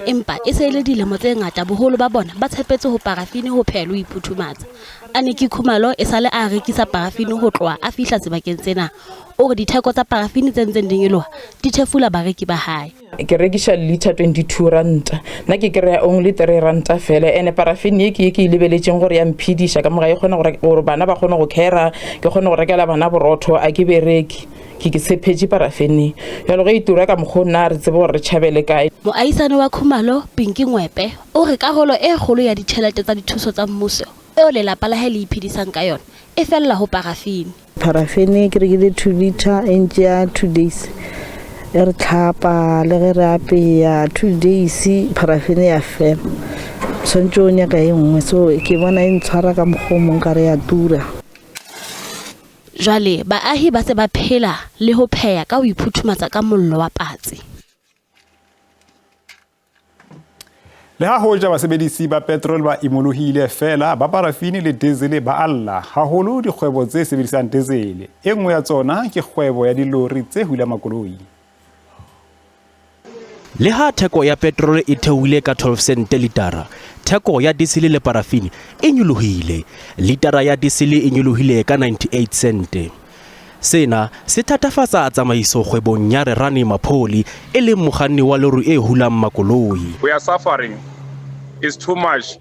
Empa e se e le dilemo tse ngata boholo ba bona ba tshepetse ho parafini ho pheha le ho iphuthumatsa. Aniki Khumalo e sale a rekisa parafini ho tloha a fihla sebakeng sena. O re ditheko tsa parafini tse ntseng di nyoloha di thefula bareki ba hae. Ke rekiša liter 22 ranta, nna ke kry-a only 3 ranta fela. And parafini ye ke ye ke e lebeletšeng gore ya mphediša ka moga, e kgone gore bana ba kgone go care, ke kgone go rekela bana borotho. A ke bereke, ke tshepetše parafining. Jalo ge e tura ka mokgwa o, nna re tsebe gore re tšhabele kae. Moahisane wa Khumalo, Pinky Ngwepe, o re karolo e kgolo ya ditjhelete tsa dithuso tsa mmuso eo lelapa la hae le iphedisang ka yona e fella ho parafini. Parafene ke rekile 2 liter, e ntšea 2 days. E re tlhapa le ge re apeya, 2 days parafene ya fela, tshwanetse o nyaka e nngwe. So ke bona e ntshwara ka mokgwa o mongwe, ka re ya tura. Jwale baahi ba se ba phela le ho pheha ka ho iphuthumatsa ka mollo wa patsi. Le ha hoja basebedisi ba petrol ba imolohile, feela ba parafini le diesel ba alla haholo dikgwebo tse sebedisang diesel. E nngwe ya tsona ke kgwebo ya dilori tse hulang makoloi. Le ha theko ya petrol e theohile ka 12 cent litara, theko ya diesel le parafini e nyolohile. Litara ya diesel e nyolohile ka 98 cent. Sena se thatafatsa tsamaiso kgwebong ya Rerane Mapholi, e leng mokganni wa lori e hulang makoloi. We are suffering. It's too much.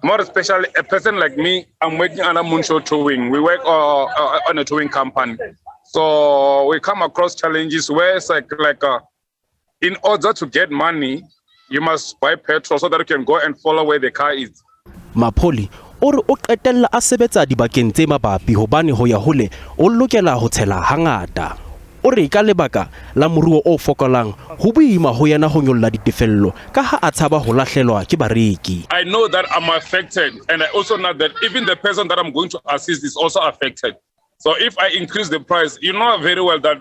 More especially a person like me, I'm working under Moonshot Towing. We work on a towing company. So we come across challenges where it's like, in order to get money, you must buy petrol so that you can go and follow where the car is. Mapholi o re o qetella a sebetsa dibakeng tse mabapi hobane ho ya hole o lokela ho tshela hangata. O re ka lebaka la moruo o fokolang, ho boima ho yena ho nyolla ditefello ka ha a tshaba ho lahlelwa ke bareki. I know that I'm affected, and I also know that even the person that I'm going to assist is also affected. So if I increase the price, you know very well that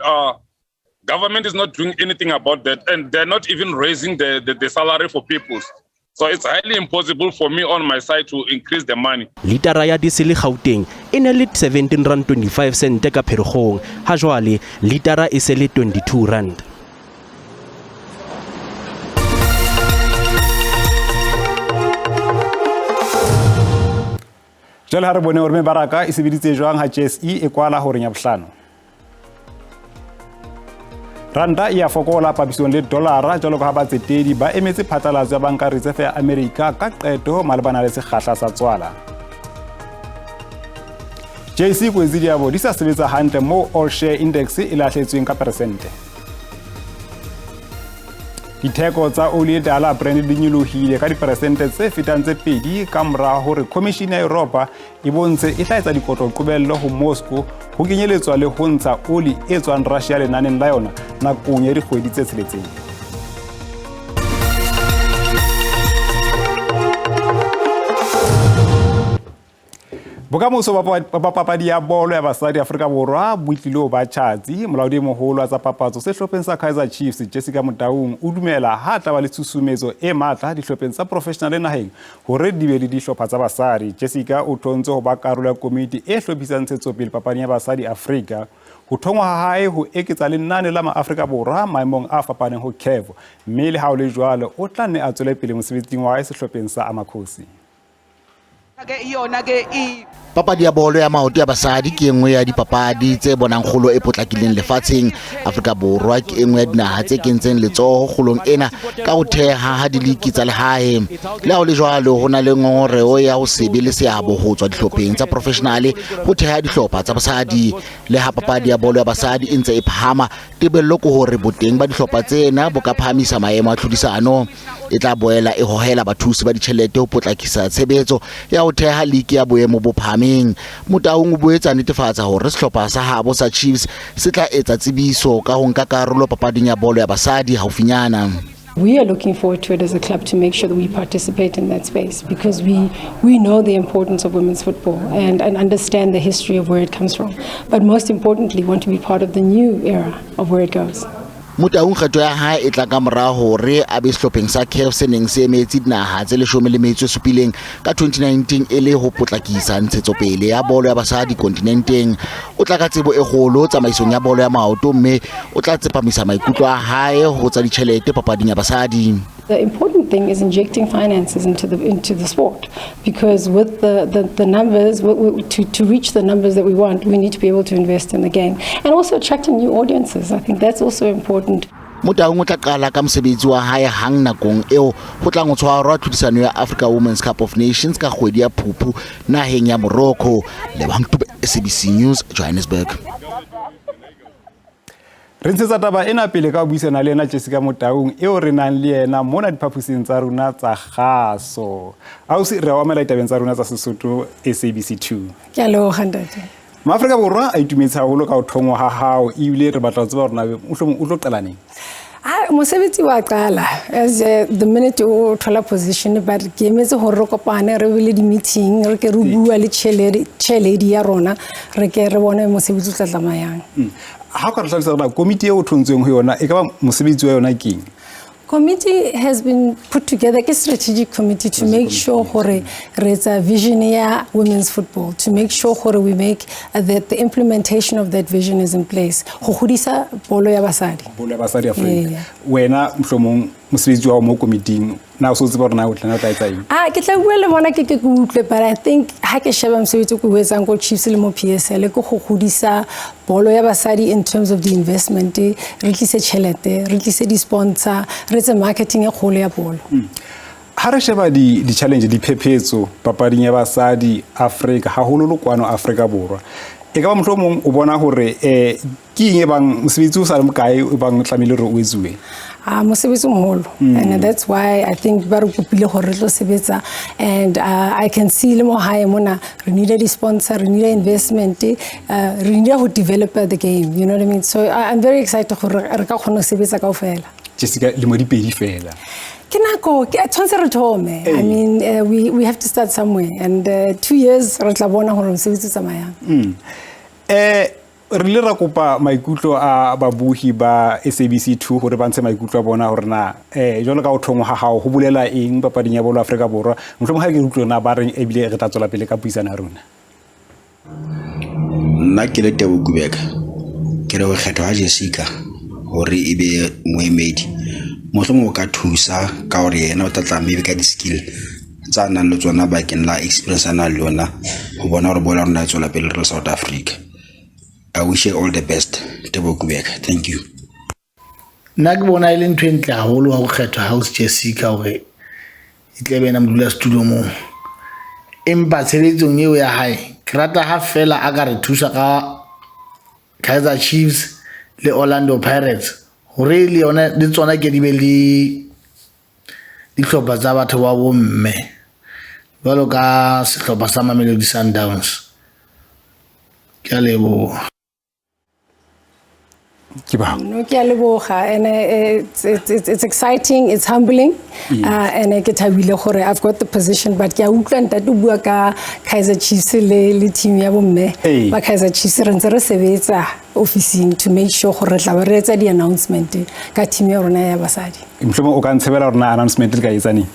government is not doing anything about that, and they're not even raising the salary for people. So it's highly impossible for me on my side to increase the money. Litara ya diesel Gauteng e ne le 17 rand 25 cent ka Pherekgong, ha jwale litara e se le 22 rand. Jwale ha re bone hore mebaraka e sebeditse jwang ha JSE e kwala horeng ya bohlano. Ranta e ya fokola papisong le dollara jwalo ka ha batsetedi ba emetse phatlalatso ya Banka Reserve ya Amerika ka qeto malebana le sekgahla sa tswala. JSE kwetse diabo di sa sebetsa hantle moo All Share Index e lahletsweng ka peresente. Ditheko tsa oli e tala Brent di nyolohile ka diperesente tse fetang tse 2 ka mora hore Khomishene ya Europa e bontshe e tla etsa dikotlo-qobello ho Moscow, ho kenyeletswa le ho ntsha oli e tswang Russia lenaneng la yona nakong ya dikgwedi tse 6. Bokamoso ba papadi ya bolo ya basadi Afrika Borwa bo tlile ba tjhatsi. Molaodi e moholo wa tsa papatso sehlopheng sa Kaizer Chiefs, Jessica Motaung, o dumela ha tla ba le tshusumetso e matla dihlopheng tsa professional naheng hore di be le dihlopha tsa basadi. Jessica o thontse ho ba karolo ya komiti e hlophisang ntshetsopele papading ya basadi Afrika. Ho thongwa ha hae ho eketsa lenane la maAfrika Borwa maemong a fapaneng ho CAF, mme le ha o le jwalo o tla nne a tswele pele mosebetsing wa hae sehlopheng sa Amakhosi. Papadi ya bolo ya maoto ya basadi ke e nngwe ya dipapadi tse bonang kgolo e potlakileng lefatsheng. Afrika Borwa ke e nngwe ya dinaha tse kentseng letsoho kgolong ena ka ho theha ha diliki tsa lehae. Le ha ho le jwalo, ho na le ngongoreho ya ho se be le seabo ho tswa dihlopheng tsa professionale ho theha dihlopha tsa basadi. Le ha papadi ya bolo ya basadi e ntse e phahama, tebello ke hore boteng ba dihlopha tsena bo ka phahamisa maemo a tlhodisano. E tla boela e hohela bathusi ba ditjhelete ho potlakisa tshebetso ya ho theha liki ya boemo bo phahameng. Motaung o boetse a netefatsa hore sehlopha sa habo sa Chiefs se tla etsa tsebiso ka ho nka karolo papading ya bolo ya basadi haufinyana. We are looking forward to it as a club to make sure that we participate in that space because we know the importance of women's football and understand the history of where it comes from. But most importantly, want to be part of the new era of where it goes. Motaung kgetho ya hae e tla ka mora hore a be sehlopheng sa CAF se neng se emetse dinaha tse 17 ka 2019 e le ho potlakisa ntshetsopele ya bolo ya basadi kontinenteng. O tla ka tsebo e kgolo tsamaisong ya bolo ya maoto, mme o tla tsepamisa maikutlo a hae ho tsa ditjhelete papading ya basadi. The important thing is injecting finances into the sport, because with the numbers, to reach the numbers that we want, we need to be able to invest in the game and also attracting new audiences. I think that's also important. Motaung o tla qala ka mosebetsi wa hae hang nakong eo ho tlang ho tshwarwa tlhodisano ya Africa Women's Cup of Nations ka kgwedi ya Phupu naheng ya Morocco. Lebohang Dube, SABC News, Johannesburg. Re ntshetsa taba ena pele ka ho buisana le ena Jessica Motaung eo re nang le yena mona diphapusing tsa rona tsa kgaso. Ausi, re a o amohela ditabeng tsa rona tsa Sesotho, SABC 2. Ke a leboga, ntate. Maafrika Borwa a itumetse haholo ka ho thongwa ha hao, ebile re batla ho tseba hore na mohlomong o tlo qala neng. Ah, mosebetsi wa qala as the minute o thola position, but ke emetse gore re kopane, re be le di-meeting, re ke re bua le chairlady ya rona, re ke re bone mosebetsi o tla tsamayang. Ha o ka re hlalosa hore na komiti eo o thontsweng ho yona e ka ba mosebetsi wa yona ke eng? Committee has been put together, ke strategic committee, to make sure gore re etsa vision ya women's football, to make sure gore we make that the implementation of that vision is in place go godisa bolo ya basadi. Bolo ya basadi Afrika. Yeah. Wena mohlomong mosebetsi wa hao mo komiting, na o so tseba hore na o tla na o tla etsa eng? Ah, ke tla bua le bona, ke utlwe, but I think ha ke sheba mosebetsi o ke o etsang ko Chiefs le mo PSL ke go godisa bolo ya basadi in terms of the investment, re tlise tšhelete, re tlise di-sponsor, re etse marketing e kgolo ya bolo. Ha re sheba di-challenge, diphephetso papading ya basadi Afrika, haholoholo kwano Afrika Borwa, e ka ba mohlomong o bona hore ke eng e bang mosebetsi o sa le mokae o bang o tlamehile hore o etsuwe? Ah, mosebetsi o moholo, and that's why I think ba re kopile gore re tlo sebetsa, and I can see le mo hae mona re need di-sponsor, re need investment, re need go develop the game, you know what I mean? So I'm very excited gore re ka kgona ho sebetsa kaofela. Jessica, lemo di pedi fela. Ke nako ke tshwanetse re thome. I mean, we have to start somewhere, and 2 years re tla bona gore mosebetsi o tsamayang. Re ile ra kopa maikutlo a babuhi ba SABC 2 hore ba ntshe maikutlo a bona hore na jwalo ka ho thongwa ha hao ho bolela eng papading ya bolo Afrika Borwa. Mohlomong ha ke utlwe na ba reng, ebile re tla tswela pele ka puisano ya rona. Nna ke le Tebo Kubeka, ke re ho kgethwa ha Jessica hore e be moemedi mohlomong o ka thusa ka hore yena o tla tla maybe ka di-skill tsa nang le tsona bakeng la experience a nang le yona ho bona hore bolo ya rona e tswela pele re le South Africa. I wish you all the best. Tebo Kubeka, thank you. Nna ke bona e le ntho e ntle haholo ha ho kgethwa House Jessica hore e tle be ena modulasetulo moo, empa tshebetsong eo ya hae ke rata ha fela a ka re thusa ka Kaizer Chiefs le Orlando Pirates hore le yona le tsona ke di be le dihlopha tsa batho ba bomme jwalo ka sehlopha sa Mamelodi Sundowns. Ke a leboha. Ke ba No, ke a leboga, and it's exciting, it's humbling, and ke thabile gore I've got the position, but ke a utlwa ntate o bua ka Kaizer Chiefs le team ya bomme ba Kaizer Chiefs. Re ntse re sebetsa officing to make sure gore re tla ba re etsa di-announcement ka team ya rona ya basadi. Mohlomong o ka ntshebela hore na announcement le ka etsa neng?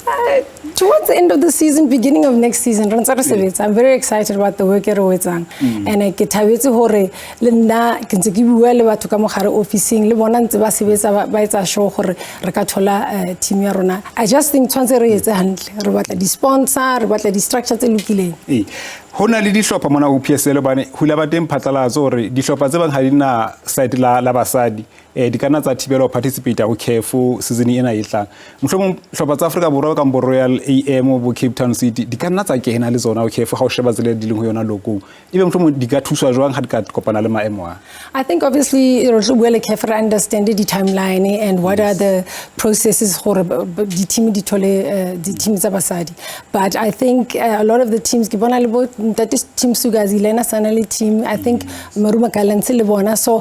Towards the end of the season, beginning of next season. Re ntse re sebetsa. I'm very excited about the work e re o etsang, and ke thabetse hore le nna ke ntse ke bua le batho ka mogare officing, le bona ntse ba sebetsa, ba etsa sure gore re ka thola team ya rona. I just think tshwanetse re etse hantle, re batla di-sponsor, re batla di-structure tse lokileng. Ee, ho na le dihlopha mona ho PSL, hobane ho ile ba teng phatlalatso hore dihlopha tse bang ha di na side la basadi di ka nna tsa thibelwa ho participate ho CAF season ena e tlang. Mohlomong hlopha tsa Afrika Borwa kang bo Royal AM, bo Cape Town City, di ka nna tsa kena le tsona ho CAF ha o sheba tsela di leng ho yona lokong. Ebe mohlomong di ka thuswa jwang ha di ka kopana le maemo a? I think obviously re tlo bua le CAF, re understand the timeline and what are the processes gore di-team di thole di-team tsa basadi. But I think a lot of the teams, ke bona le bo ntate Team Sugazi, le ena sana le team, I think Marumo Gallants le bona, so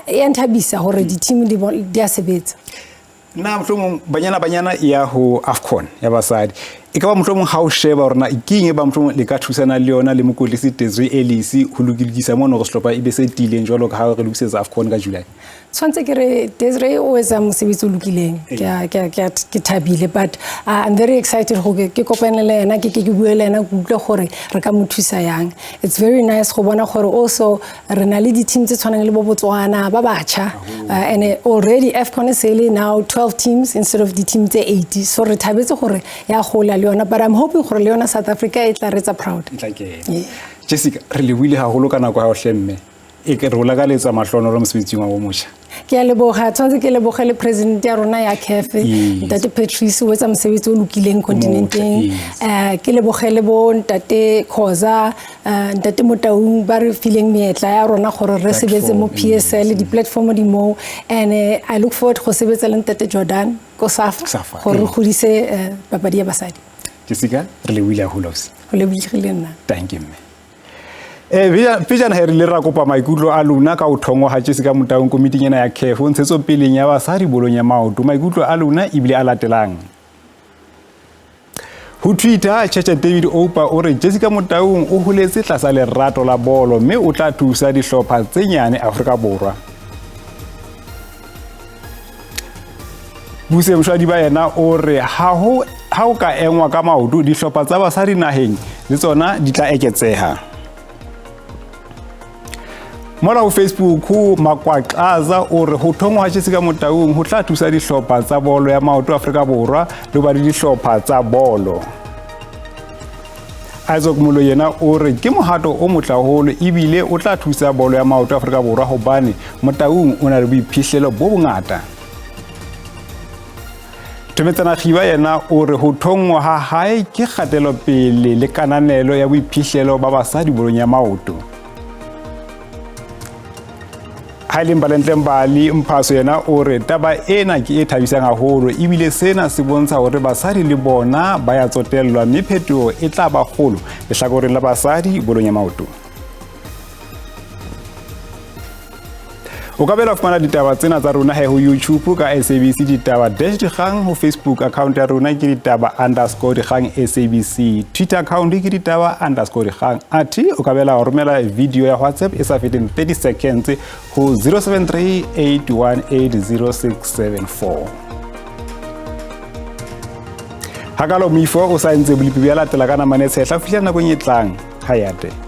e nthabisa hore di-team di a sebetsa. Na mohlomong Banyana Banyana e ya ho AFCON ya basadi, E ka ba mohlomong ha o sheba hore na ke eng e ba mohlomong le ka thusana le yona le mokwetlisi Desiree Ellis ho lokisa mono hore sehlopha e be se tiileng jwalo ka ha re lokisetsa AFCON ka July. Tshwanetse ke re Desiree o etsa mosebetsi o lokileng, ke thabile, but I'm very excited gore ke kopane le ena, ke bue le ena, ke utlwe gore re ka mo thusa yang. It's very nice go bona gore also re na le di-team tse tshwanang le bo Botswana ba batjha, and already AFCON e se le now 12 teams instead of di-team tse 80, so re thabetse gore ya gola le yona, but I'm hoping gore le yona South Africa e tla re etsa proud. E tla kena. Jessica, re lebohile haholo ka nako ya hao hle mme. E ke re o lakaletsa mahlohonolo mosebetsing wa bo motjha. Ke a leboga, tshwanetse ke leboge le president ya rona ya CAF, Ntate Patrice, o etsa mosebetsi o lokileng continenteng. Ke leboge le bo Ntate Khoza, Ntate Motaung ba re fileng meetla ya rona gore re sebetse mo PSL, di-platform di moo, and I look forward go sebetsa le Ntate Jordan ko SAFA gore re godise papadi ya basadi. Jessica, re lebohile haholo ausi. Ho lebohile nna. Thank you mme. Pejana he re ile ra kopa maikutlo a lona ka ho thongwa ha Jessica Motaung komiting ena ya CAF ntshetsopeleng ya basadi bolong ya maoto. Maikutlo a lona ebile a latelang. Ho Twitter, Cheche David Opa o re Jessica Motaung o holetse tlasa lerato la bolo mme o tla thusa dihlopha tse nyane Afrika Borwa. Buse Moshwadi ba yena o re ha ho ka engwa ka maoto dihlopha tsa basadi naheng le tsona di tla eketseha. Mola ho Facebook, Makwaqaza o re ho thongwa ha Jessica Motaung ho tla thusa dihlopha tsa bolo ya maoto Afrika Borwa le ba le dihlopha tsa bolo. Isaac Molo yena o re ke mohato o motle haholo ebile o tla thusa bolo ya maoto Afrika Borwa hobane Motaung o na le boiphihlelo bo bongata. Thometsana Khiba yena o re ho thongwa ha hae ke kgatelopele le kananelo ya boiphihlelo ba basadi bolong ya maoto. Haileng Balentle Mbali Mphaso yena o re taba ena ke e thabisang haholo ebile sena se bontsha hore basadi le bona ba ya tsotellwa mme phetoho e tla ba kgolo lehlakoreng la basadi bolong ya maoto. O ka bela fumana ditaba tsena tsa rona he ho YouTube ka SABC Ditaba dash Dikgang, ho Facebook account ya rona ke ditaba underscore dikgang SABC, Twitter account ke ditaba underscore dikgang. Athe o ka bela romela video ya WhatsApp e sa feteng 30 seconds ho 073 818 0674. Hakalo moifo o sa ntse bolipi bja latela ka namane tshehla ho fihla nakong e tlang. Hayate.